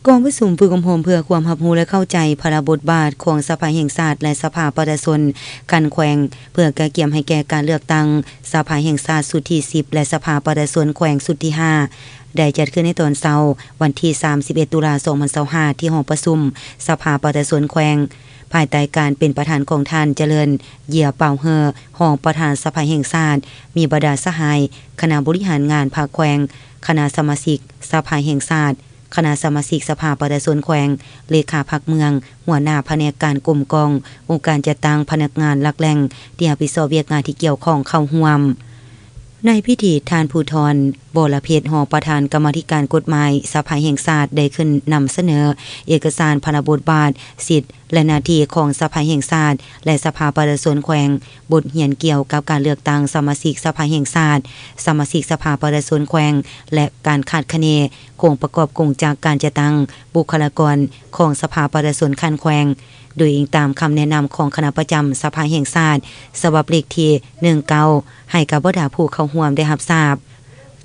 ກອງປະຊຸມຝຶກອົບຮົມເພື່ອຄວາມຮັບຮູ້ ແລະ ເຂົ້າໃຈພາລະບົດບາດຂອງສະພາແຫ່ງຊາດ ແລະ ສະພາປະຊາຊົນຂັ້ນແຂວງ ເພື່ອກະກຽມໃຫ້ແກ່ການເລືອກຕັ້ງສະພາແຫ່ງຊາດຊຸດທີສິບ ແລະ ສະພາປະຊາຊົນແຂວງຊຸດທີຫ້າ ໄດ້ຈັດຂຶ້ນໃນຕອນເຊົ້າ ວັນທີສາມສິບເອັດ ຕຸລາ ສອງພັນຊາວຫ້າ ທີ່ຫ້ອງປະຊຸມສະພາປະຊາຊົນແຂວງ ພາຍໃຕ້ການເປັນປະທານຂອງທ່ານ ຈະເລີນ ເຢຍເປົາເຮີ ຮອງປະທານສະພາແຫ່ງຊາດ, ມີບັນດາສະຫາຍຄະນະບໍລິຫານງານພັກແຂວງ, ຄະນະສະມາຊິກສະພາແຫ່ງຊາດ, ຄະນະສະມາຊິກສະພາປະຊາຊົນແຂວງ, ເລຂາພັກເມືອງ, ຫົວໜ້າພະແນກການກົມກອງ, ອົງການຈັດຕັ້ງ, ພະນັກງານຫຼັກແຫຼ່ງທີ່ຮັບຜິດຊອບວຽກງານທີ່ກ່ຽວຂ້ອງເຂົ້າຮ່ວມ. ໃນພິທີ, ທ່ານ ພູທອນ ວໍລະເພັດ ຮອງປະທານກຳມາທິການກົດໝາຍສະພາແຫ່ງຊາດ ໄດ້ຂຶ້ນນຳສະເໜີເອກະສານພາລະບົດບາດ, ສິດ ແລະ ໜ້າທີ່ຂອງສະພາແຫ່ງຊາດ ແລະ ສະພາປະຊາຊົນແຂວງ, ບົດຮຽນກ່ຽວກັບການເລືອກຕັ້ງສະມາຊິກສະພາແຫ່ງຊາດ, ສະມາຊິກສະພາປະຊາຊົນແຂວງ ແລະ ການຄາດຄະເນໂຄງປະກອບກົງຈັກການຈັດຕັ້ງບຸກຄະລາກອນຂອງສະພາປະຊາຊົນຂັ້ນແຂວງ, ໂດຍອີງຕາມຄຳແນະນຳຂອງຄະນະປະຈຳສະພາແຫ່ງຊາດ ສະບັບເລກທີໜຶ່ງເກົ້າ ໃຫ້ກັບບັນດາຜູ້ເຂົ້າຮ່ວມໄດ້ຮັບຊາບ.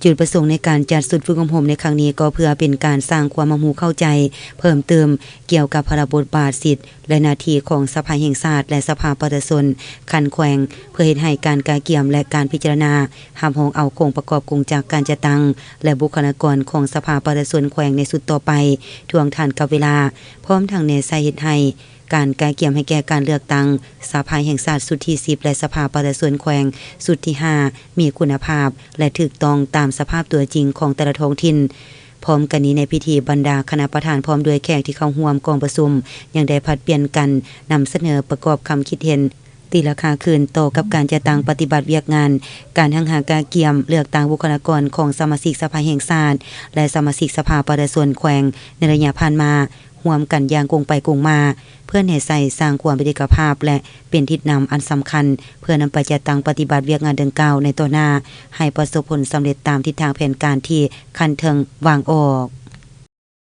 ຈຸດປະສົງໃນການຈັດຊຸດຝຶກອົບຮົມໃນຄັ້ງນີ້ ກໍເພື່ອເປັນການສ້າງຄວາມຮັບຮູ້ເຂົ້າໃຈເພີ່ມເຕີມກ່ຽວກັບພາລະບົດບາດ, ສິດ ແລະ ໜ້າທີ່ຂອງສະພາແຫ່ງຊາດ ແລະ ສະພາປະຊາຊົນຂັ້ນແຂວງ ເພື່ອເຮັດໃຫ້ການກະກຽມ ແລະ ການພິຈາລະນາຮັບຮອງເອົາໂຄງປະກອບກົງຈັກການຈັດຕັ້ງ ແລະ ບຸກຄະລາກອນຂອງສະພາປະຊາຊົນແຂວງໃນຊຸດຕໍ່ໄປ ທ່ວງທັນກັບເວລາ, ພ້ອມທັງແນໃສ່ເຮັດໃຫ້ ການກະກຽມໃຫ້ແກ່ການເລືອກຕັ້ງສະພາແຫ່ງຊາດຊຸດທີສິບ ແລະ ສະພາປະຊາຊົນແຂວງຊຸດທີຫ້າ ມີຄຸນນະພາບ ແລະ ຖືກຕ້ອງຕາມສະພາບຕົວຈິງຂອງແຕ່ລະທ້ອງຖິ່ນ. ພ້ອມກັນນີ້, ໃນພິທີ, ບັນດາຄະນະປະທານ ພ້ອມດ້ວຍແຂກທີ່ເຂົ້າຮ່ວມກອງປະຊຸມ ຍັງໄດ້ຜັດປ່ຽນກັນນຳສະເໜີປະກອບຄຳຄິດເຫັນ ຕີລາຄາຄືນຕໍ່ກັບການຈັດຕັ້ງປະຕິບັດວຽກງານ ການຮັ່ງຫາກະກຽມເລືອກຕັ້ງບຸກຄະລາກອນຂອງສະມາຊິກສະພາແຫ່ງຊາດ ແລະ ສະມາຊິກສະພາປະຊາຊົນແຂວງ ໃນໄລຍະຜ່ານມາ ຮ່ວມກັນຢ່າງກົງໄປກົງມາ ເພື່ອແນໃສ່ສ້າງຄວາມເປັນເອກະພາບ ແລະ ເປັນທິດນຳອັນສຳຄັນ ເພື່ອນຳໄປຈັດຕັ້ງປະຕິບັດວຽກງານດັ່ງກ່າວໃນຕໍ່ໜ້າ ໃຫ້ປະສົບຜົນສຳເລັດຕາມທິດທາງແຜນການທີ່ຂັ້ນເທິງວາງອອກ.